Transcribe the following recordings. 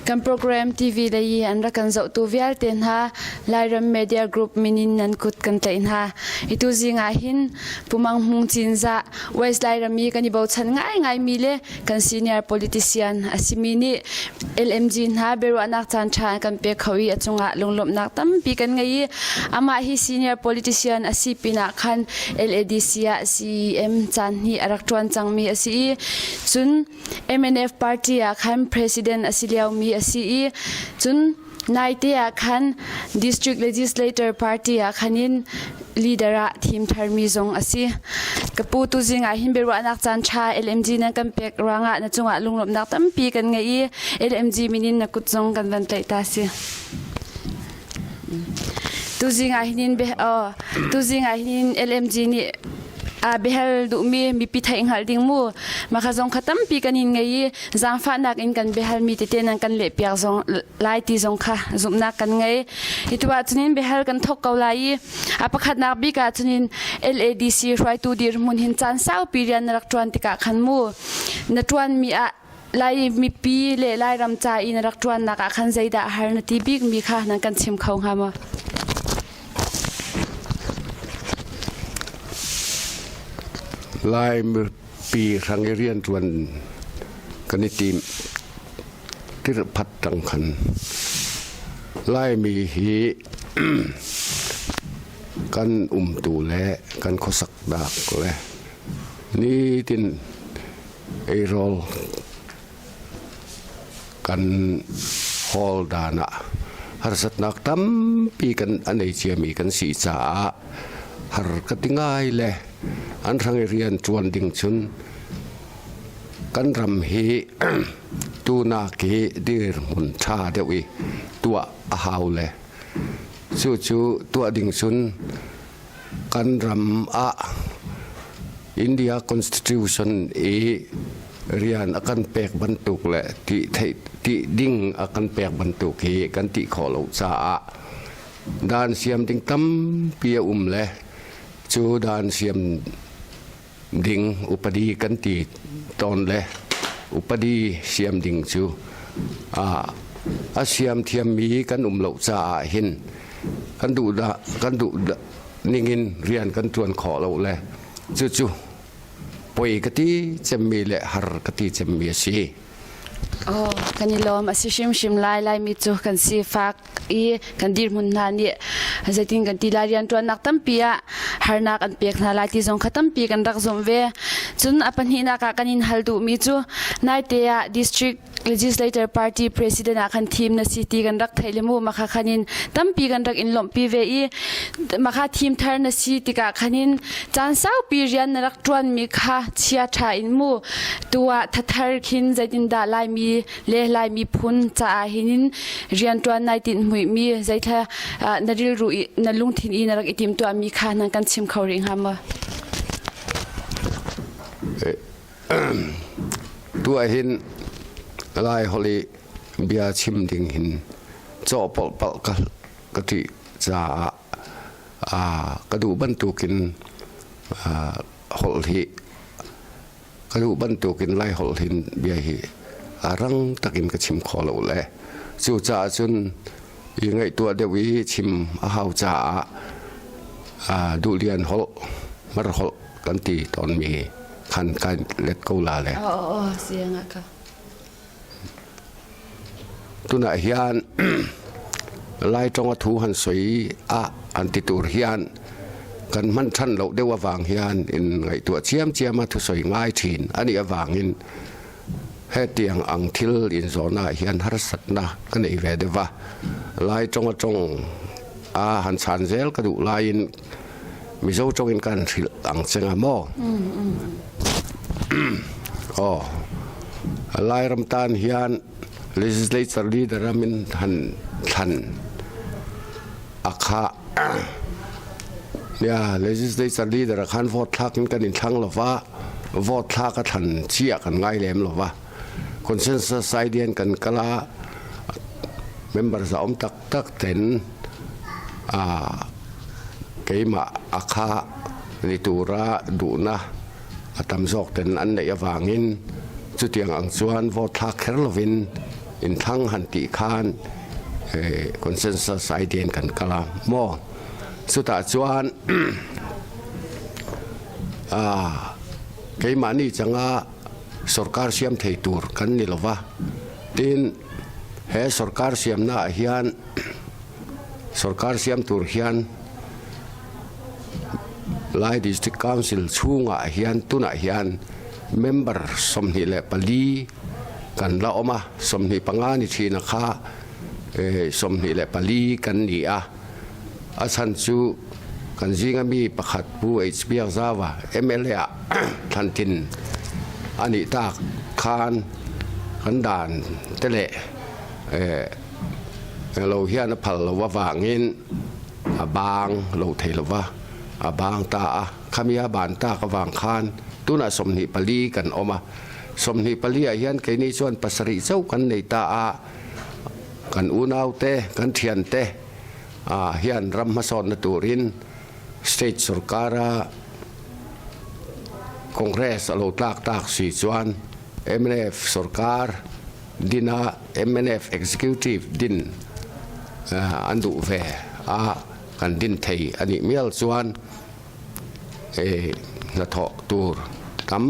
Kan program TV lei i an rak kan zohtu vialte hna Lairam Media Group min in nan kut kan tlaih hna. Itu zing ah hin Pumang Hmung Cinzah West Lairam i kan i bochan ngaingai mi le kan senior politician a simi nih LMG hna biaruahnak caan ṭha an kan pek kho i a cungah lunglawmhnak tampi kan ngei i amah hi senior politician a si pinah khan LADC ah CEM caan hnih a rak ṭuan cangmi a si i cun MNF party ah khan president a si liomi a si i cun naite ah khan district legislator party ah khan in leader ah thim tharmi zong a si. Ka pu tuzing ah hin biaruahnak caan ṭha LMG nan kan pek ruangah na cungah lunglawmhnak tampi kan ngei i LMG min in na kut zong kan van tlaih ta si. Tuzing ah hin tuzing ah hin LMG nih a biahal duhmi mipi theih hngalh ding mu makha zong kha tampi kan in ngei i zaangfahnak in kan biahalmi tete nan kan lehpiak zong lai ti zong kha zumhnak kan ngei itu ah cunin biahal kan thok ko lai i a pakhatnak bik ah cunin LADC hruaitu dirhmun hin caan saupi rian na rak ṭuan tikah khan mu na ṭuanmi ah Lai mipi le Lairam ca i na rak ṭuannak ah khan zeidah har na ti bikmi kha nan kan chim kho hnga maw? Lai mipi hrang i rianṭuan kan i tim tirhphat tang khan Laimi hi kan umtu le kan khuasaknak le nitin Eirawl kan hawl dan ah harsatnak tampi kan a nei ciami kan si caah har ka ti ngai le an hrang i rian ṭuan ding cun kan ram hi tunak hi dirhmun ṭha deuh i tuah a hau le cucu tuah ding cun kan ram ah India Constitution i rian a kan pek bantuk le ti theih ti ding a kan pek bantuk hi kan ti khawh lo caah dan siam ding tampi a um le cu dan siam ding upadi kan ti tawn le upadi siam ding cu a siam thiammi kan um lo caah hin kan duh dah kan duh ningin rian kan ṭuan khawh lo le cucu poi ka ti cemmi le har ka ti cemmi a si. Oh, kan i lawm a si hrimhrim lai Laimi cu kan sifak i kan dirhmun hna nih zeitin kan ti lai rianṭuannak tampi ah harnak an pek hna lai ti zong kha tampi kan rak zumh ve. Cun a pahnihnak ah kan in hal duhmi cu naite ah district legislator party president ah khan thim na si ti kan rak theih le mu makha khan in tampi kan rak in lawmhpi ve i makha thim thar na si tikah khan in caan saupi rian na rak ṭuan mi kha chia ṭha in mu tuah thathar khin zeitindah laimi le laimi phun caah hin in rian ṭuan nai tinh hmuihmi zeithla na rilru i na lungthin i na rak i timtuah mi kha nan kan chim kho rih hnga maw? Tuah hin Lai holh i bia chim ding hin cawhpolh palh ka ka ṭih caah ka duh bantukin holh hi ka duh bantukin Lai holh hin bia hi a rang takin ka chim kho lo le cucaah cun i ngaihtuah deuh i chim a hau caah duhlian holh mar holh kan ti tawnmi khan kan let ko la le. Oh, oh, siang ka. Tunah hian Lai tong a thu han soi a an ti tur hian kan hman than lo deuh awang hian in ngaihtuah chiam chiam a thu soi ngai thin ani awangin he tiang ang thil in zona hian harsatna ka nei ve deuha Lai tong a tong a han chan zel ka duh laiin Mizo tong in kan hrilh ang chenga maw oh Lairam tan hian legislature leader amin han thlan akha ya legislature leader khan vote thlak in kan in thlang lova vote thlak a thlan chia kan ngai lem lova consensus idea kan kala member za om tak tak ten a keimah a kha ni tura duhna a tam zawk ten an neih awangin chutiang ang chuan vote thlak kher lovin. Inthlang han tih khan consensus idea in kan kal a maw. Chutah chuan keimahni changa sorkar siam thei tur kan ni lo va. Tin, he sorkar siamna ah hian sorkar siam tur hian Lai District Council chhungah hian tunah hian member 24 kan la awm a, 25 ni thin a kha 24 kan ni a. A chhan chu kan zinga mi pakhat Pu H Biakzauva mla ah thlantin a nih tak khan kan dan te leh lo hian a phal lo avangin a bang lo thei lo va, a bang ta a. Khami a ban tak avang khan tunah 24 kan awm a, 24 ah hian keini chuan pasarih chauh kan nei ta a, kan unaute, kan thiante hian ram hmasawnna turin state sorkara Congress a lo tlak tak si chuan mnf sorkar dina mnf executive din an duh ve a, kan din thei a nih mial chuan hnathawh tur tam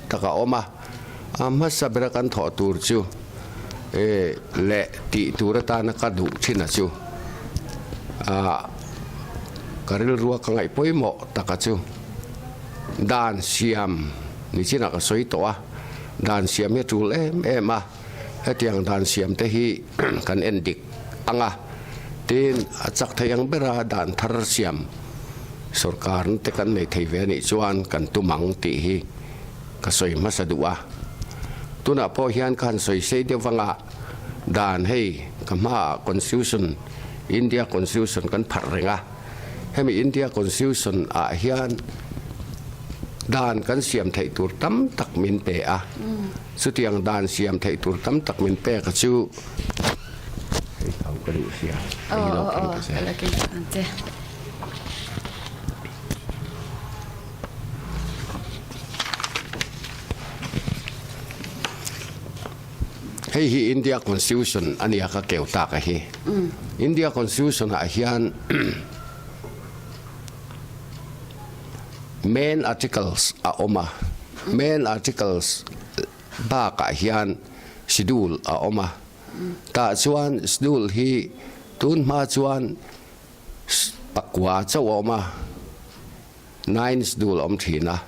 tak a awm a, a hmasa bera kan thawh tur chu leh tih tur atana ka duh thin a chu ka rilrua ka ngaih pawimawh taka chu dan siam ni chinah ka sawi tawh a, dan siam hi a tul em em a, hetiang dan siam te hi kan en dik ang a, tin a chak thei ang bera dan thar siam sorkar te kan nei thei ve anih chuan kan tum ang tih hi ka sawi hmasa duh a. Tunah pawh hian ka han sawi sei deuh vanga dan hei ka hmaah Constitution, India Constitution kan pharh reng a, hemi India Constitution ah hian dan kan siam theih tur tam tak min pe a, chutiang dan siam theih tur tam tak min pek a chu hei tho ka duh sia, hei lo keng ta che. Hei hi India Constitution a nia ka keu tak a hi. India Constitution ah hian main articles a awm a, main articles bakah hian schedule a awm a. Tah chuan schedule hi tun hma chuan pakua chauh a awm a. Nines dul a awm thin a,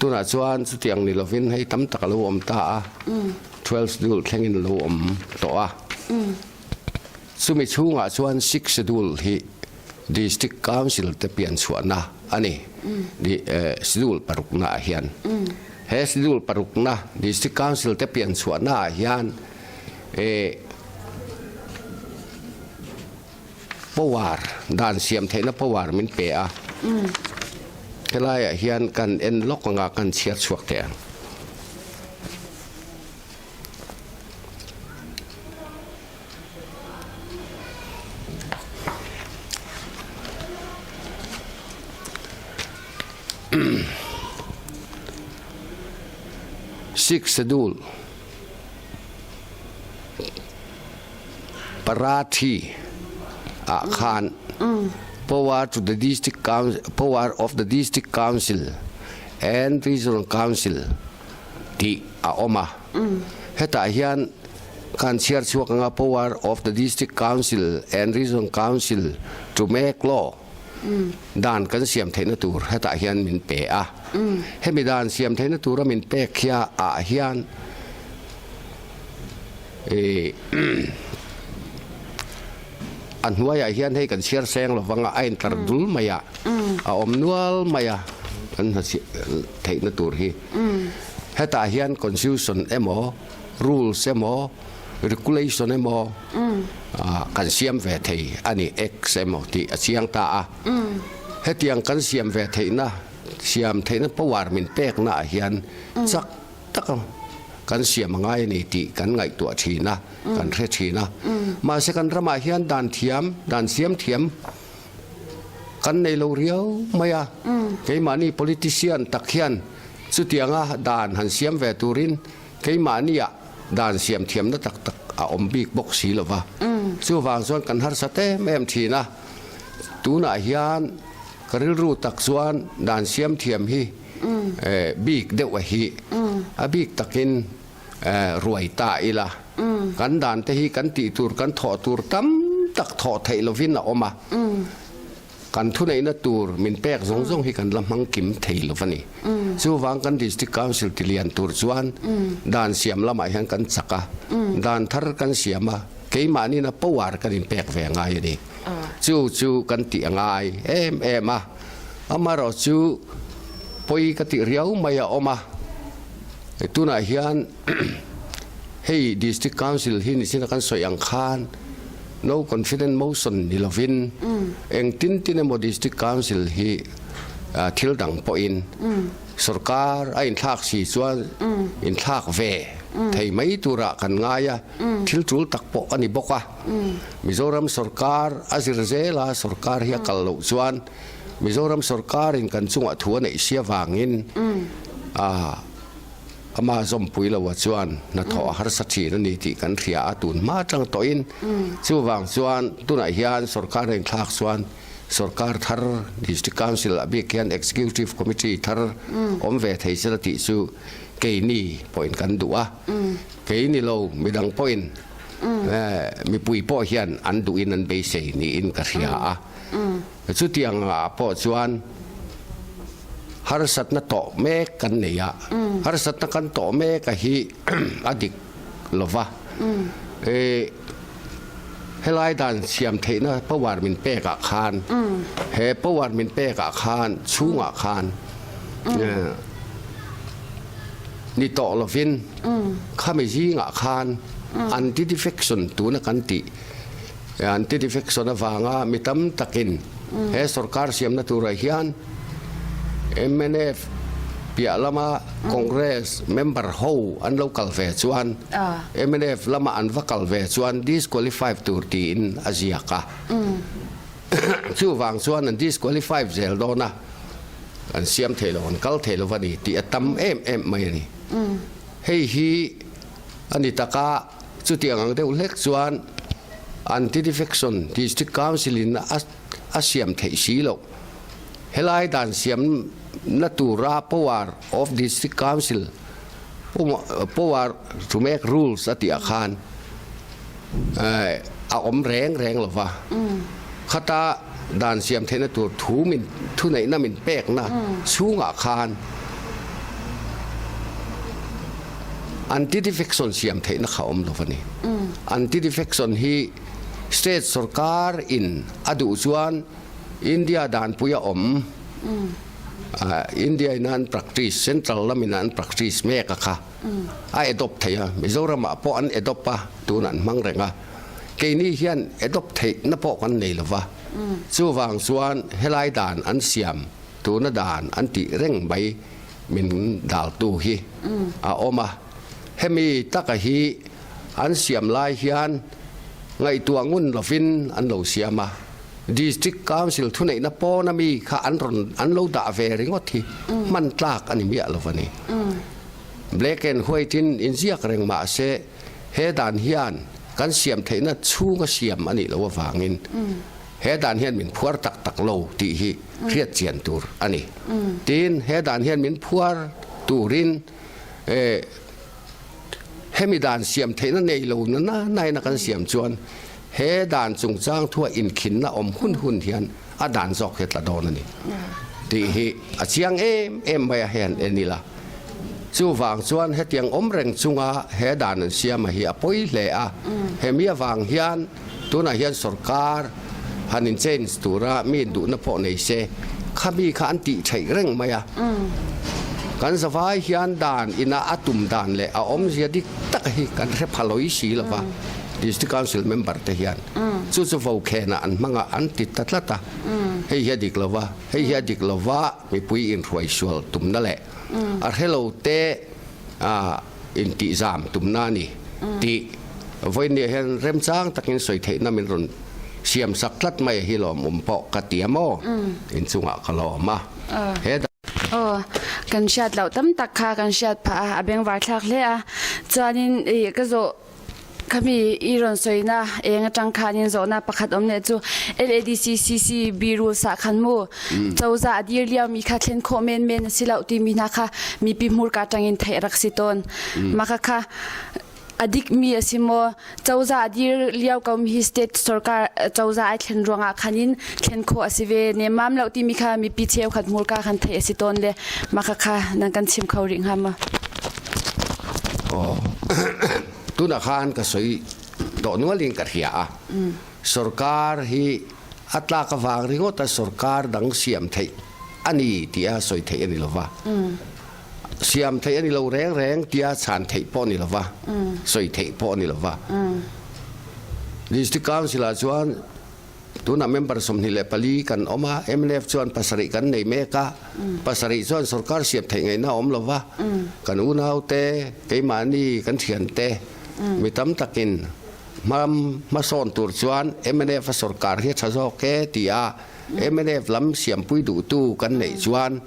tunah chuan chutiang ni lovin hei tam tak a lo awm ta a, twelves dul thlengin a lo awm tawh a. Chumi chhungah chuan six dul hi District Council te pian chhuahna a ni, schedule parukna ah hian. He schedule parukna District Council te pian chhuahna ah hian Power, dan siam theihna power min pe a. Helaiah hian kan en lawk anga kan chhiar chhuak teh ang. Sixth Schedule. Parathi ah khan power to the district council power of the district council and regional council tih a awm a. Hetah hian kan chhiar chhuak anga power of the district council and regional council to make law dan kan siam theihna tur hetah hian min pe a. Hemi dan siam theihna tura min pek hia ah hian A hnuaiah hian hei kan chhiar seng lovang a, a intlar dul mai a, a awm nual mai a, kan hna theihna tur hi. Hetah hian constitution emaw, rules emaw, regulation emaw kan siam ve thei a ni, acts emaw tih a chiang ta a. Hetiang kan siam ve theihna, siam theihna power min pekna ah hian chak tak a, kan siam a ngai a ni tih kan ngaihtuah thin a, kan hre thin a. Mahse kan ramah hian dan thiam, dan siam thiam kan nei lo riau mai a. Keimahni politician tak hian chutianga dan han siam ve turin keimahniah dan siam thiamna tak tak. a awm bik bawk si lo va. Chuvang chuan kan harsat em em thin a. Tunah hian ka rilru tak chuan dan siam thiam hi bik deuh a hi. A bik takin ruai ta ila. Kan dan te hi kan tih tur kan thawh tur tam tak thawh theih lovin a awm a. Kan thuneihna tur min pek zawng zawng hi kan la hmang kim thei lo a ni. Chuvang kan District Council ti lian tur chuan dan siam lamah hian kan chak a, dan thar kan siam a, keimahnin a power kan inpek ve a ngai a ni. Chu chu kan tih a ngai em em a, amaherawh chu pawi ka tih riau mai a awm a, tunah hian hei District Council hi nichina kan sawi ang khan, No confident motion ni lovin engtin tin emaw District Council hi thil dang pawhin sorkar a inthlak si chuan inthlak ve thei mai turah kan ngai a, thil tul tak pawh a ni bawk a. Mizoram sorkar a zir zel a, sorkar hi a kal loh chuan Mizoram sorkarin kan chungah thu a neih sia vangin Amah zawmpui loa chuan hnathawh a harsa thin a ni tih kan hria a, tun hma atang tawhin chuvang chuan tunah hian sorkar a inthlak chuan sorkar thar District Council a bik hian Executive Committee thar awm ve thei sela tih chu keini pawhin kan duh a, kei ni lo midang pawhin mipui pawh hian an duhin an beisei niin ka hria a. Chutiang ah pawh chuan harsatna tawh mek kan nei a, harsatna kan tawh mek a hi a dik lo va. Helai dan siam theihna power min pek ah khan, he power min pek ah khan chhungah khan ni tawh lovin khami zingah khan anti-defection tuna kan tih Anti-defection avanga mi tam takin he sorkar siamna turah hian mnf piah lama Congress member ho an lo kal ve chuan mnf lama an va kal ve chuan disqualify tur tiin a ziak a. Chuvang chuan an disqualify zel dawn a, an siam thei lo, an kal thei lo a ni tih a tam em em mai a ni. Hei hi a ni taka. Chutiang ang deuh hlek chuan Anti-Defection District Council-in a siam theih si loh. Helai dan siamna tura Power of District Council, Power to make rules a tih ah khan a awm reng reng lo va. Khata dan siam theihna tur thu min thuneihna min pekna chhungah khan Anti-defection siam theihna kha awm lo a ni. Anti-defection hi state sorkar in a duh chuan India danpui a awm, India in an practice, central lamin an practice mek a kha a adopt thei a, Mizoram ah pawh an adopt a, tunah an hmang reng a. Keini hian adopt theihna pawh kan nei lo va, chuvang chuan helai dan an siam tuna dan an tih reng mai min daltu hi a awm a, hemi taka hi an siam lai hian ngaihtuah ngun lovin an lo siam a, District Council thuneihna pawna mi kha an rawn an lo dah ve ringawt hi hman tlak a ni miah lo a ni. Black and white in inziak reng mah se he dan hian kan siam theihna chhunga siam a nih loh avangin he dan hian min phuar tak tak lo tih hi hriat chian tur a ni. Tin, he dan hian min phuar turin hemi dan siam theihna nei lo na na naina kan siam chuan he dan chungchang thua inkhinna awm hun hun hian a dan zawk hi a tla dawn a ni tih hi a chiang em em mai a hei han en ila. Chuvang chuan hetiang awm reng chunga he dan an siam a hi a pawi hle a, hemi avang hian Tunah hian sorkar han in change tura mi duhna pawh nei se, kha mi kha an tih theih reng mai a. Kan zavai hian dan ina a tum dan leh a awmzia dik tak hi kan hre pha lawih si lo va, District Council member te hian chu chu vokhenah an hmang a, an ti ta tlat a. Hei hi a dik lo va, hei hi a dik lo va, mipui inhruai sual tumna leh a hre lo te intihzam tumna a ni tih vawinia hian remchang takin sawi theihna min rawn siam sak tlat mai hi lawmawm pawh ka ti a maw? Inchungah ka lawm a. He Aw, kan hriat loh tam tak kha kan hriat phah a, a bengvar thlak hle a. Chuanin ih ka zawh. Khami i ron soina eng atang khan in zawhna pakhat om ne chu LADC CCB rule sa khan mu coza adir liao mi kha thlen kho men men si lo ti mi hna kha mipi hmurka tangin thei rak si ton maka kha adik mi asimo coza adir liao ko mi state sarkar coza ai thlen ruanga khanin thlen kho asive ne mam lo ti mi kha mipi cheu khat hmurka khan thei asi ton le maka kha nan kan chim kho ring ha ma. Oh. Tuna khan ka soi to nualin ka hria a. Sarkar hi atla ka wang ringot a sarkar dang siam thei ani tia soi thei ani lova. Siam thei ani lo reng reng tia chan thei pawh ni lova. Soi thei pawh ni lova. District Council ah chuan Tunah member 24 kan awm a, mnf chuan pasarih kan nei mek a, pasarih chuan sorkar siam theih ngaihna a awm lo va, kan unaute, keimahni, kan thiante mi tam takin hmam hmasawn tur chuan mnf a sorkar hi a tha zawk e ti a, mnf lam siampui duhtu kan neih chuan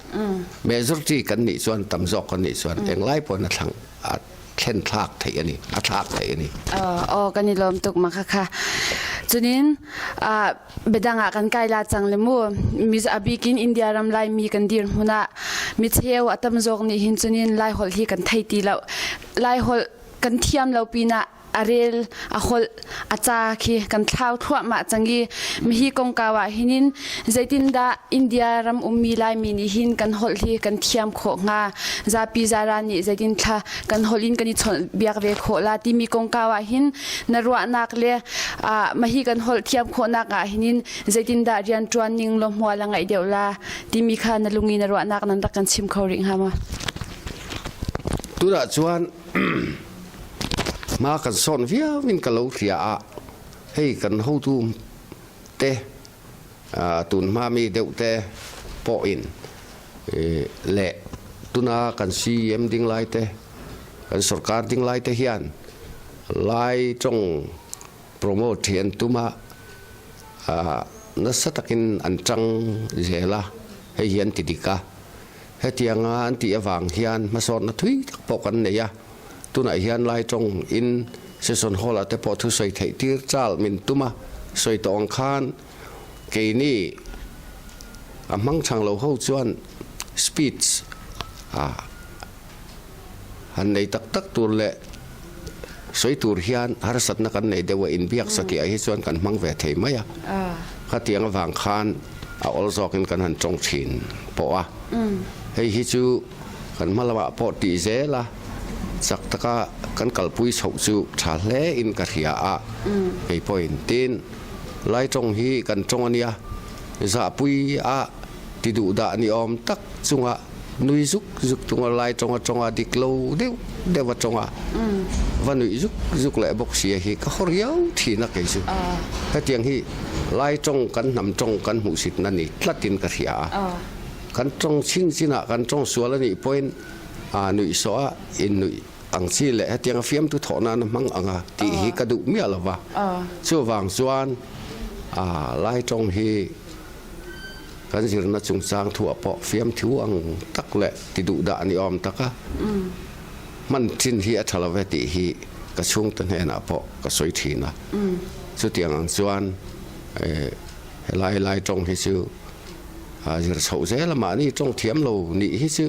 majority kan nih chuan tam zawk kan nih chuan englai pawhin a thlang a thlen thlak theih a ni, a thlak theih a ni. Aw kan i lawm tuk ma kha kha. Cunin biadang ah kan kai la cang le mu mi a bikin India ram lai mi kan dir hmun ah mi cheu a tam zawk nih hin cunin lai holh hi kan thei ti lo. Lai holh kan thiam lo pinah a rel a holh a ca khi kan thlau thluahmah cang i mihi kongkau ah hinin zeitindah India ram ummi Laimi nih hin kan holh hi kan thiam khawh hnga zapi zaran nih zeitin thla kan holh in kan i chawnh biak ve khawh la timi kongkau ah hin na ruahnak le mahi kan holh thiam khawhnak ah hinin zeitindah rian ṭuan ning lo hmual a ngaih deuh la timi kha na lungi na ruahnak nan rak kan chim kho rih hnga maw? Tunah chuan Hma kan sawn viau in ka lo hria a, hei kan hotu te tun hma mi deuh te pawh in le tuna kan CM ding lai te kan sorkar ding lai te hian Lai tong promote hi an tum a, nasa takin an tang zel a, hei hi an ti dik a. Hetianga an tih avang hian hmasawnna thui tak pawh kan nei a, tunah hian Lai tawng in session hall ah te pawh thusawi theih tir chal min tum a, sawi tawh ang khan keini a hmang chang lo ho chuan speech ah han nei tak tak tur leh sawi tur hian harsatna kan nei deuh a, inbiak satliah hi chuan kan hmang ve thei mai a, khatiang avang khan a awl zawkin kan han tawng thin pawh a, hei hi chu kan hma lamah pawh tih zel a, chak taka kan kalpui chhoh chu tha hle in ka hria a, kei pawhin tin Lai tawng hi kan tawng a nia, zahpui a ti duh dah ni awm tak chunga nui zuk zuk tunga lai tawnga tawnga dik lo deuh deuh a tawnga va nuih zuk zuk leh bawk sia hi ka haw riau thin a kei chu. Hetiang hi lai tawng kan hnam tawng kan hmuhsitna ni tlatin ka hria a. Kan tawng chin chinah kan tawng sual a nih pawhin nuih sawh a innuih ang chi leh hetianga fiamtu thawh nan a hmang ang a tih hi ka duh miah lo va. Chuvang chuan lai tawng hi Kan zirna chungchang thuah pawh fiamthu ang tak leh ti duh dah ni awm taka hman thin hi a tha lo ve tih hi ka chhungte hnenah pawh ka sawi thin a. Chutiang ang chuan helai lai tawng hi chu zir chhoh zel a, mahni tawng thiam lo nih hi chu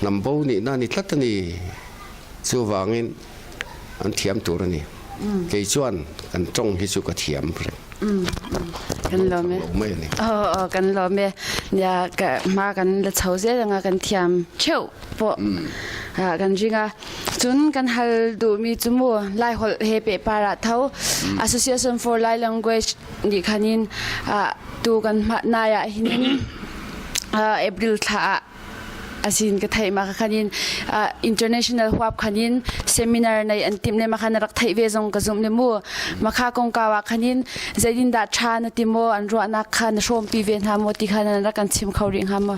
hnam bo nihna a ni tlat a ni. Chuvangin an thiam tur a ni. Kei chuan kan tawng hi chu ka thiam reng. Kan lawm e. Mai a ni. Aw kan lawm e. Nia ka hma kan la chho zel anga kan thiam theuh pawh kan ring a. Cun kan hal duhmi cu mu Lai holh he pehpar ah tho Association for Lai Language nih khanin tu kan hma nai ah hinin April thla ah asin ka theih ma khan in international huap khan in seminar nei an tim le ma khan rak theih ve zong ka zum le mu ma kha kong ka wa khan in zeitin dah tha na ti mo an ruahnak kha na hrawm pi ve hna mo ti khan an rak kan chim kho rih hnga mo.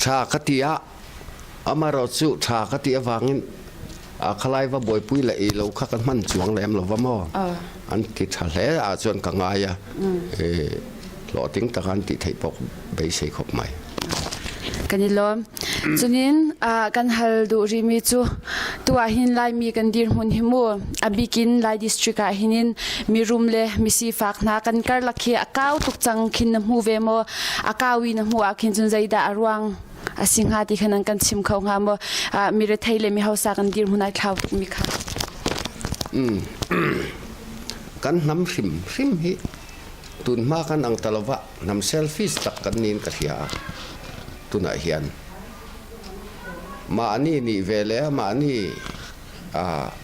Tha ka ti a amaro chu tha ka ti awangin a khalai va buaipui le i lo kha kan hman chuang lem lo va mo an ti tha hle a chuan ka ngai a hlawhtling taka an tih theih pawh beisei khawp mai. Kan i lawm. Cunin kan hal duh rihmi cu tu ah hin Laimi kan dirhmun hi mu a bikin Lai district ah hinin mirum le misifak hna kan karlak hi a kau tuk cang khin na hmu ve maw? A kau i na hmu ah khin cun zeidah a ruang a si hnga ti kha nan kan chim kho hnga maw? Mi rethei le mi hausa kan dirhmun ai thlau tukmi kha. Kan hnam hrim hrim hi tunhma kan ang talova hnam selfish tak kan niin ka hria a tunah hian mahni nih ve le mahni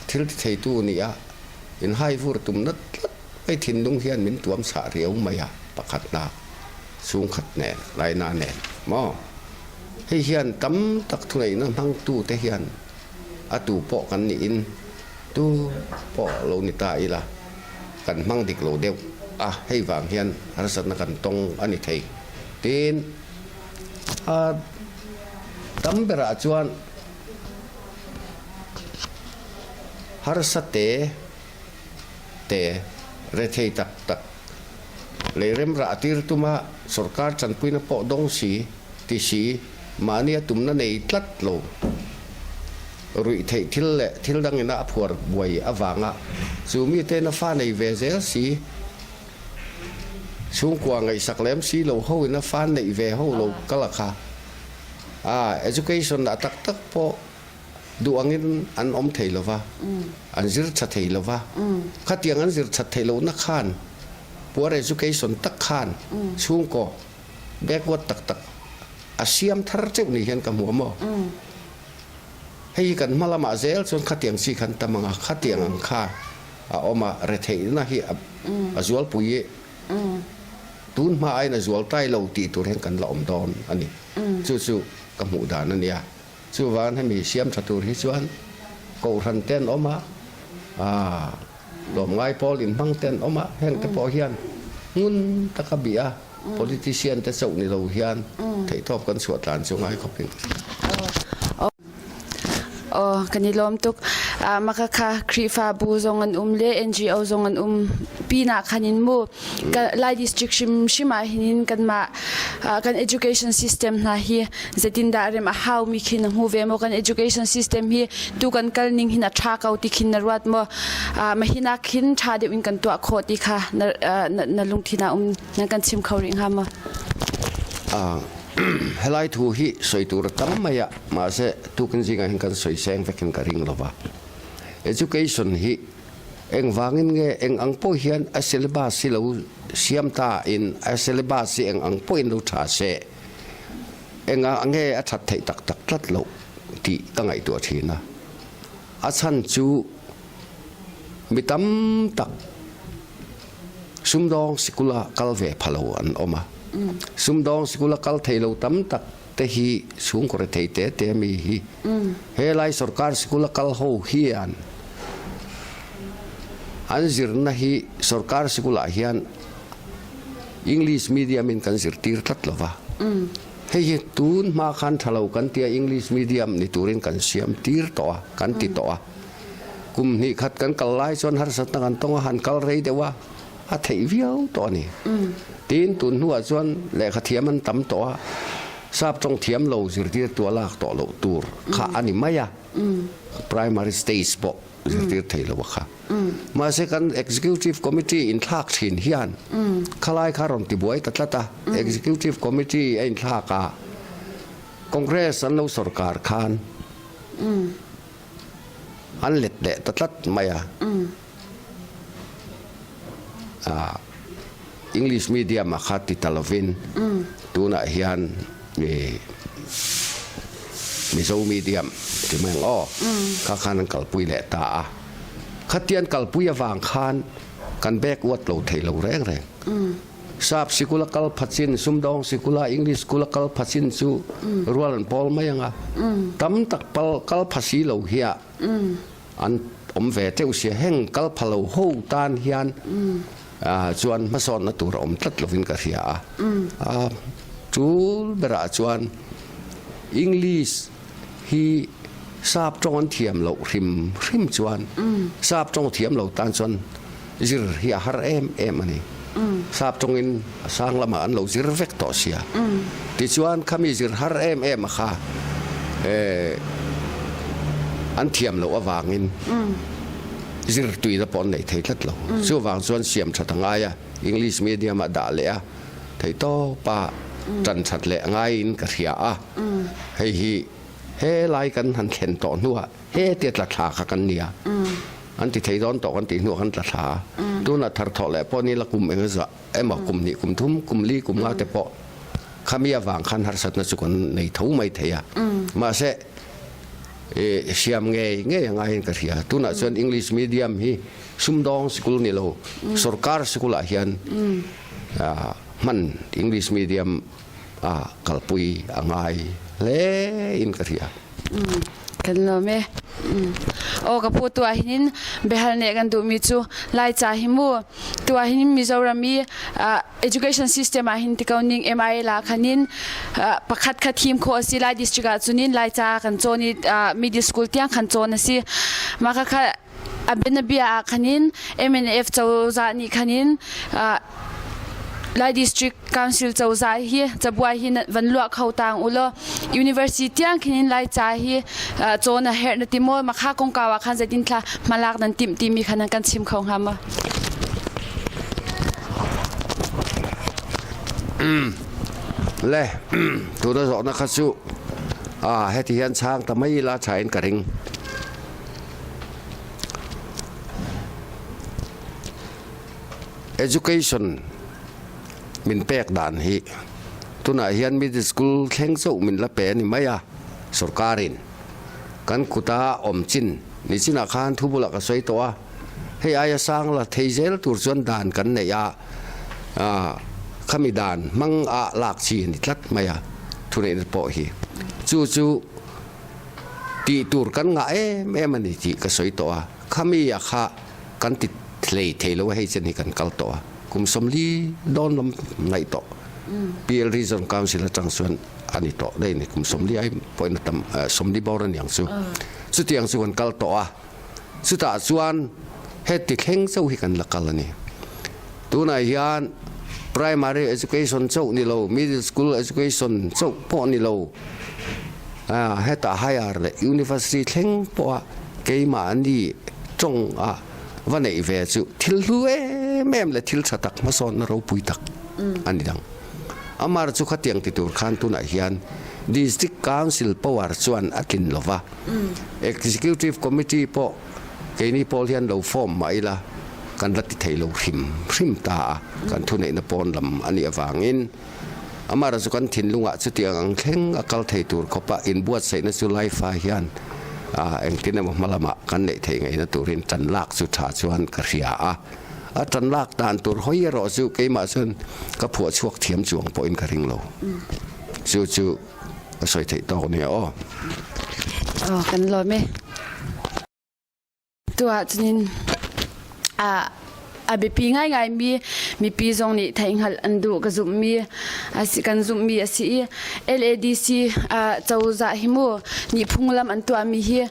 thil ti theitu nih a in hai vur tumna tlat mai thinlung hian min tuam chah riau mai a pakhatnak chungkhat nen laina nen maw hei hian tam tak thuneihna hmangtu te hian a tu pawh kan nih in tu pawh lo ni ta ila kan hmang dik lo deuh a hei vang hian harsatna kan tawng a ni thei tin a tam berah chuan harsa te te rethei tak tak leirem rah tir tuma sorkar chanpuina pawh dawng si ti si mahni a tumna nei tlat lo. Ruihtheih thil leh thil dangin a phuar buai avanga chu mite'n a fa nei ve zel si, chhungkua ngaihsak lem si lo hoin a fa neih ve ho lo kal a kha. A education ah tak tak pawh duh angin an awm thei lo va, an zir tha thei lo va. Khatiang an zir that theih lohna khan poor education tak khan chhungkaw backward tak tak a siam thar teuh ni hian ka hmu a maw? Hei hi kan hma lamah zel chuan khatiang chi khan tam ang a, khatiang ang kha a awm a, retheihna hi a zualpui i tun hma aiin a zual tai lo tih tur hian kan la awm dawn a ni. Chu chu ka hmuh dan a nia. Chuvangin hemi siam tha tur hi chuan Kohhran te an awm a, tlawmngai pawl inhmang te an awm a, heng te pawh hian ngun taka bih a, Politician te chauh ni lo hian theihtawp kan chhuah tlan chu ngai khawp in ka hria. Aw, kan i lawm tuk. Maka kha Khrihfabu zong an um le NGO zong an um pinah khan in mu Lai district hrim hrim ah hin kanmah kan education system hna hi zeitindah rem a hau mi khi na hmu ve maw kan education system hi tu kan kal ning hin a tha ko ti khin na ruat maw mahinak khin tha deuh in kan tuah khawh ti kha na lungthin ah um nan kan chim kho rih hnga maw? Helai thu hi soi tur tam mai a mahse tukin zingah hin kan soi seng vekin ka ring lova education hi engvangin nge eng ang pawh hian a syllabus hi lo siam ta in a syllabus hi eng ang pawhin lo tha se enga nge a that theih tak tak tlat lo tih ka ngaihtuah thin a a chhan chu mi tam tak Sumdawng sikula kal ve pha lo an awm a. Sumdawng sikula kal thei lo tam tak te hi chhungkaw rethei te te mi hi. Helai sorkar sikula kal ho hian an zirna hi sorkar sikulah hian English medium in kan zirtir tlat lo va. Hei hi tun hma khan tha lo kan tia English medium ni turin kan siam tir tawh a, kan ti tawh a. Kum hnih khat kan kal lai chuan harsatna kan tawng a, han kal rei deuh a, a theih viau tawh a ni. Tin, tun hnuah chuan lehkha thiam an tam tawh a, sap tawng thiam lo zirtirtu a lak tawh loh tur kha a ni mai a, primary stage pawh zirtir thei lo a kha. Mahse kan executive committee inthlak thin hian khalai kha rawn tibuai ta tlat a, executive committee a inthlak a, Congress an lo sorkar khan, An let leh ta tlat mai a. English medium ah kha ti ta lovin tunah hian Mizo medium ti mai ang aw kha khan an kalpui leh ta a. Khatian kalpui avang khan kan backward lo thei lo reng reng. Sap sikul a kal pha chin, sumdawng sikul a English school a kal pha chin chu rual an pawl mai ang a. Tam tak pal kal pha si lo hi a an awm ve teuh sia. Heng kal pha lo ho tan hian chuan hmasawnna tur a awm tlat lovin ka hria a. A tul berah chuan English hi sap tawng an thiam loh hrim hrim chuan sap tawng thiam lo tan chuan zir hi a har em em a ni. Sap tawngin a sang lamah an lo zir vek tawh sia. Tichuan khami zir har em em a kha. An thiam lo awangin zirtui na pawh an nei thei tlat lo. Chuvang chuan siam that a ngai a, English medium ah dah leh a, theihtawp a tan that leh ngaiin ka hria a. Hei hi he lai kan han thlen tawh hnuah he tia tla thla kha kan nia. An ti thei dawn tawh kan tih hnuah kan tla thla a. Tunah tharthawh leh pawh ni la kum eng zah emaw kum hnih kum thum kum li kum nga te pawh khami avang khan harsatna chu kan nei tho mai thei a. Mahse siam ngei ngei a ngaiin ka hria. Tunah chuan English medium hi sumdawng sikul ni lo sorkar sikulah hian hman English medium a kalpui a ngai hle in ka hria. Kan lawm e. Aw ka pu tuah hinin biahal nih kan duhmi cu Laica hi mu tuah hin Mizoram i education system ah hin ti ko ning MIA la khanin pakhat kha thim khawh a si Lai district ah cunin Laica kan cawn i middle school tiang khan cawn a si. Mah kha kha a bianabia ah khanin MNF cozah nih khanin Lai District Council cozah hi cabuai hi van luah kho tang u law university tiang khin Lai ca hi cawn a herh na ti maw makha kongkau ah khan zeitin thla hmalak nan timh timi kha nan kan chim kho hnga maw? Le tu na zawh na kha cu a heti hian chang ta mai la tha in ka ring. Education min pek dan hi tunah hian middle school thleng chauh min la pe a ni mai a, sorkarin kan kuta awm chin ni chinah khan thu bulah ka sawi tawh a, hei aia sang la thei zel tur chuan dan kan neih a, khami dan hmang ah lak chi a ni tlat mai a thuneihna pawh hi chu chu tih tur kan ngah em em a ni tih ka sawi tawh a, khami a kha kan ti hlei thei lo a hei chen hi kan kal tawh a, kum 40 dawn lam ngaih tawh PL Region Council atang chuan a ni tawh daih a ni kum 40 ai pawhin a tam 40 bawr a niang chu chutiang chu kan kal tawh a chutah chuan heti thleng chauh hi kan la kal a ni tunah hian primary education chauh ni lo middle school education chauh pawh ni lo Hetah higher leh university thleng pawha keimahni tawng a va neih ve chu thil hlu em em leh thil tha tak hmasawnna ropui tak a ni dang. Amar chu khatiang ti tur khan tunah hian District Council power chuan a tlin lo va, Executive Committee pawh keini pawl hian lo form mah ila kan la ti thei lo hrim hrim ta a, kan thuneihna pawn lam a nih avangin. Amara chu kan thinlungah chutiang ang thleng a kal thei tur khawpa inbuatsaihna chu Laifa hian engtin emaw hma lamah kan neih theih ngaihna turin tan lak chu tha chuan ka hria a. A tan lak dan tur hawi erawh chu keimah chuan ka phuah chhuak thiam chuang pawhin ka ring lo. Chu chu ka sawi theih tawk nia aw. Aw kan lawm e. Tuah cunin a biapi ngaingaimi mipi zong nih theihhngalh an duh ka zumhmi a si kan zumhmi a si i LADC cozah hi mu nih phunglam an tuahmi hi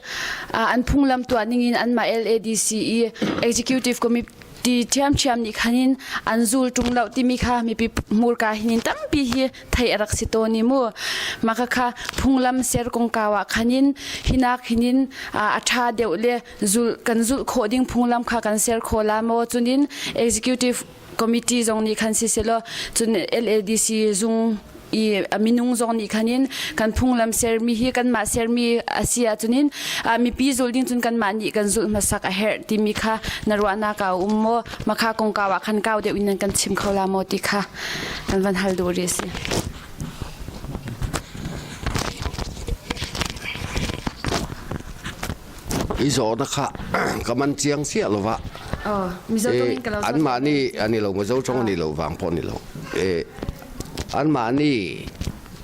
an phunglam tuah ningin anmah LADC i executive committee ti ṭhiamṭhiam nih khan in an zul ṭung lo timi kha mipi hmurka hin tampi hi theih a rak si tawn i mu mah kha phunglam ser kongkau ah khan in hinak hinin a ṭha deuh le zul kan zulh khawh ding phunglam kha kan ser khawh la maw cunin executive committee zong nih khan si selaw cun LADC zung i minung zong nih khan in kan phunglam sermi hi kanmah sermi a si ahcun in mipi zul ding cun kanmah nih kan zulh hmasak a herh timi kha na ruahnak ah a um maw makha kongkau ah khan kau deuh in nan kan chim kho la maw ti kha kan van hal duh rih a si. I zawhna kha ka man chiang chiah lova. Oh, Mizo tawng in ka lo Anmah nih ani lo Mizo tawng ani lo vang pawh ni lo. E anmah nih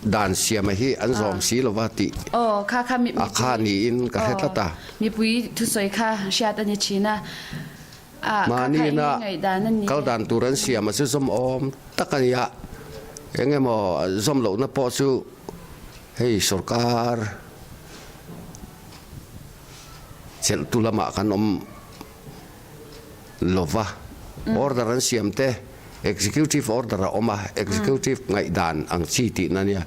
dan siam hi an zawm si lova ti. Oh, kha kha mi a kha ni in ka hre tlat a. Mipui thusawi kha hriat ani thin a. Mahni na kal dan tur an siam a chu zawm awm tak ani a. Engemaw zawm lohna pawh chu hei sorkar Chelhtu lamah kan awm lova, order an siam te executive order a awm a, executive ngaihdan ang chi tihna nia.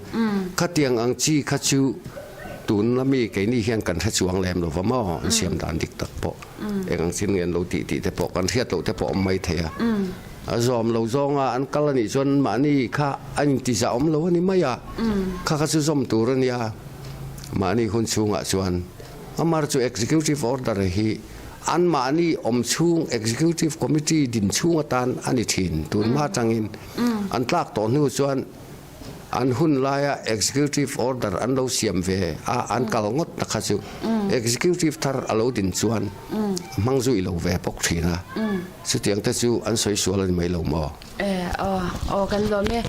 Khatiang ang chi kha chu Tun lami keini hian kan hre chuang lem lo va maw an siam dan dik tak pawh eng ang chin nge an lo tih tih te pawh kan hriat loh te pawh awm mai thei a. A zawm lo zawnga an kal anih chuan mahni kha an intiza awm lo a ni mai a, kha kha chu zawm tur a nia. Mahni hun chhungah chuan amar chu executive order hi anmahni awm chhung executive committee din chhung atan a ni thin. Tun hma atangin an tlak tawh hnu chuan An hun laia executive order an lo siam ve a, an kal ngawt na kha chu executive thar a lo din chuan a hmang zui lo ve bawk thin a, chutiang te chu an sawi sual a ni mai lo maw? E, aw, aw kan lawm e.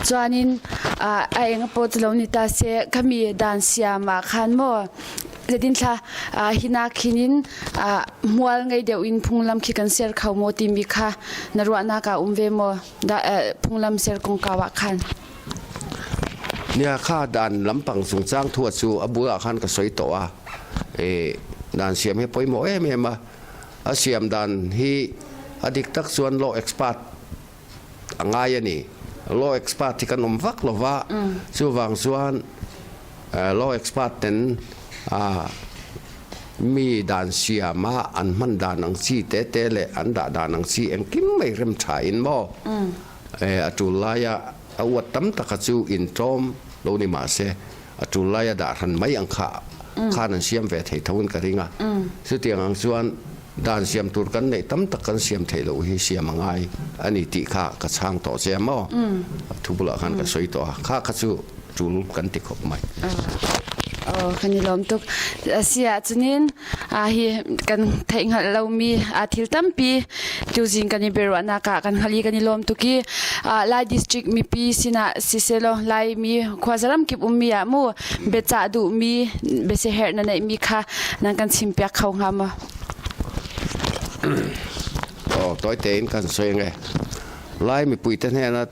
Chuanin a eng pawh chu lo ni ta se, khami dan siamah khan maw zetin thla hina khinin hmual ngei deuhin phunglam khi kan ser kho maw timi kha na ruahnak ah um ve maw? Phunglam ser kongkau ah khan. Nia kha dan lampang chungchang thu chu a bulah khan ka sawi tawh a, e dan siam hi pawimawh em em a, a siam dan hi a dik tak chuan law expert a ngai a ni. Law expert hi kan awm vak lo va, chuvang chuan law expert ten a Mi dan siama an hman dan ang chi te te leh an dah dan ang chi engkim mai rem tha in maw? A tul laia a uat tam taka chu intlawm lo ni mah se a tul laia dah hran mai ang kha khan an siam ve thei tho in ka ring a. Chutiang ang chuan dan siam tur kan neih tam tak kan siam theih loh hi siam a ngai a ni tih kha ka chhang tawh che a maw? A thu bulah khan ka sawi tawh a, kha kha chu tul kan ti khawp mai. Aw kan i lawm tuk. Si ahcunin hi kan theih hngalh lomi thil tampi tuzing kan i biaruahnak ah kan hngalh i kan i lawm tuk i Lai district mipi sinah siselaw Laimi khuazaram kip ummi ah mu biacah duhmi biasiherh na neihmi kha nan kan chimpiak kho hnga maw? Aw tawi tein kan soi nge. Lai mipui te hnena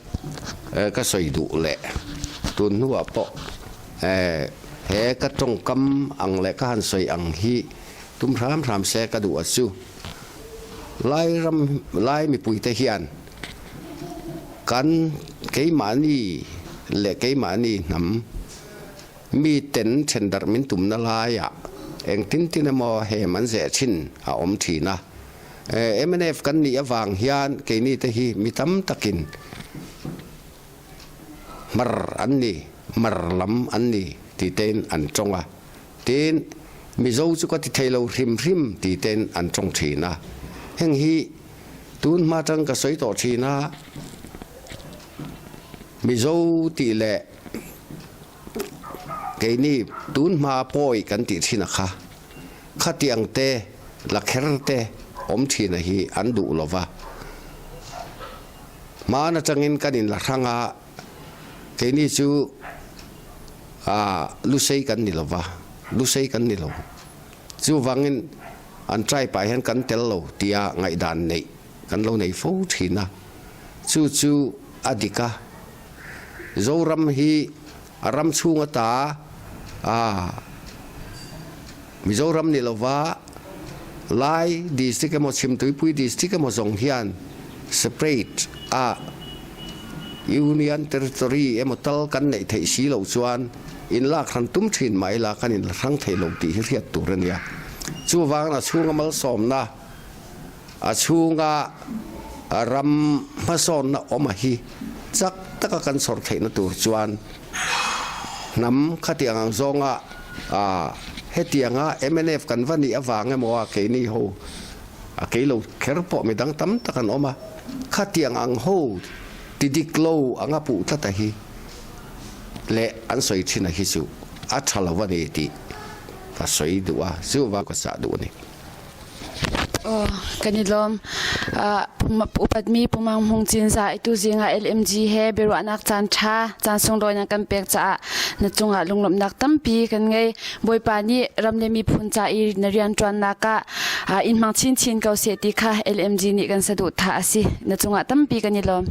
ka sawi duh leh tun hnuah pawh he ka tawngkam ang leh ka han sawi ang hi tum hram hram se ka duh a chu. Lai ram Lai mipui te hian kan keimahni leh keimahni hnam mi ten thendarh min tumna laiah engtin tin emaw hem an zeh thin a awm thin a. Mnf kan nih avang hian keini te hi mi tam takin hmar an ni, hmar lam an ni ti tein an tawng a. Tin, Mizo chu ka ti thei lo hrim hrim ti tein an tawng thin a. Heng hi tun hma tang ka sawi tawh thin a, Mizo tih leh keini tun hma pawi kan tih thin a kha. Khatiang te, lakher te awm thina hi an duh lo va. Hmaan atangin kan inla hrang a, keini chu lusei kan ni lo va, lusei kan ni lo. Chuvangin an tribe ah hian kan tel lo tia ngaihdan neih kan lo nei fo thin a. Chu chu a dik a, Zoram hi A ram chhung ata a Mizoram ni lova Lai district emaw Chhimtuipui district emaw zawng hian separate a Union Territory emaw tal kan neih theih si loh chuan inlak hran tum thin mah ila kan inla hrang thei lo tih hi hriat tur a nia. Chuvangin a chhunga malsawmna, a chhunga ram hmasawnna awm a hi chak taka kan chhawr theihna tur chuan hnam khatiang ang zawnga hetianga mnf kan va nih avang emaw a keini ho a kei lo kher pawh midang tam tak an awm a, khatiang ang ho ti dik lo anga puh tlat a hi leh an sawi thin a hi chu a tha lo a ni tih ka sawi duh a, chuvang ka chah duh a ni. Aw, kan i lawm. Upatmi Pumang Hmung Cinzah i tuzing ah LMG he biaruahnak caan ṭha, caan sunglawi nan kan pek caah na cungah lunglawmhnak tampi kan ngei. Bawipa nih ram le miphun ca i na rianṭuannak ah in hmang chinchin ko seh ti kha LMG nih kan saduhthah a si. Na cungah tampi kan i lawm.